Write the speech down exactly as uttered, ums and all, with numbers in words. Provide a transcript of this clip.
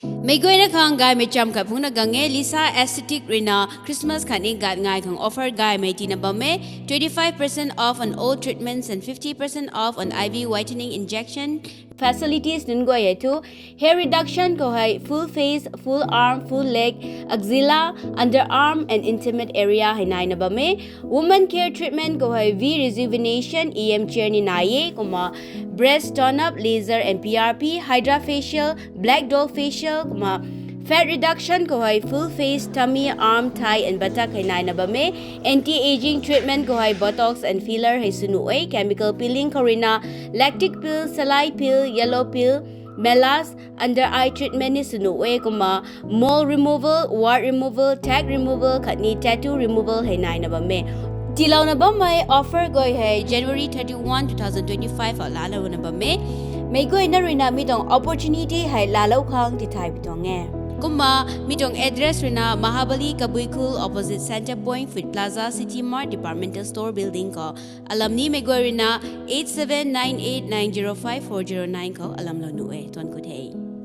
Meic guayna khang gaymei cham khat phungna gang e. Lisa Aesthetic ruina Christmas khatni gat ngai khang offer gaymei tiina bam e. Twenty-five percent off on all treatments and fifty percent off on I V whitening injection. Facilities nunc guay hei thu, hair reduction khou hei full face, full arm, full leg, axilla, underarm and intimate area hei naina bam e. Woman care treatment khou hei V rejuvenation, E M chair ni nai e, kumna breast tone up, laser and P R P, hydra facial, black doll facial, kumna fat reduction khou hei full face, tummy, arm, thigh and buttock hei naina bam e. Anti-aging treatment khou hei botox and filler hei sw nuh e. Chemical peeling khou ruina lactic peel, salai peel, yellow peel, melas, under eye treatment ni sw nuh e, kumna mole removal, wart removal, tag removal khatni tattoo removal hei naina bam e. Tiilouna bammei offer guay hei January thirty-one, two thousand twenty-five khou laalouna bam e. Meic guayna ruina mi tuang opportunity hei laalou khang tithay pui tuang e. Kumna mi tuang address ruina Mahabali Kabui Khul, opposite Centre Point, Food Plaza, City Mart, Departmental Store Building khou. Alam ni meic guay ruina eight seven nine eight nine zero five four zero nine khou alamlou nuh e. Tuan ku the.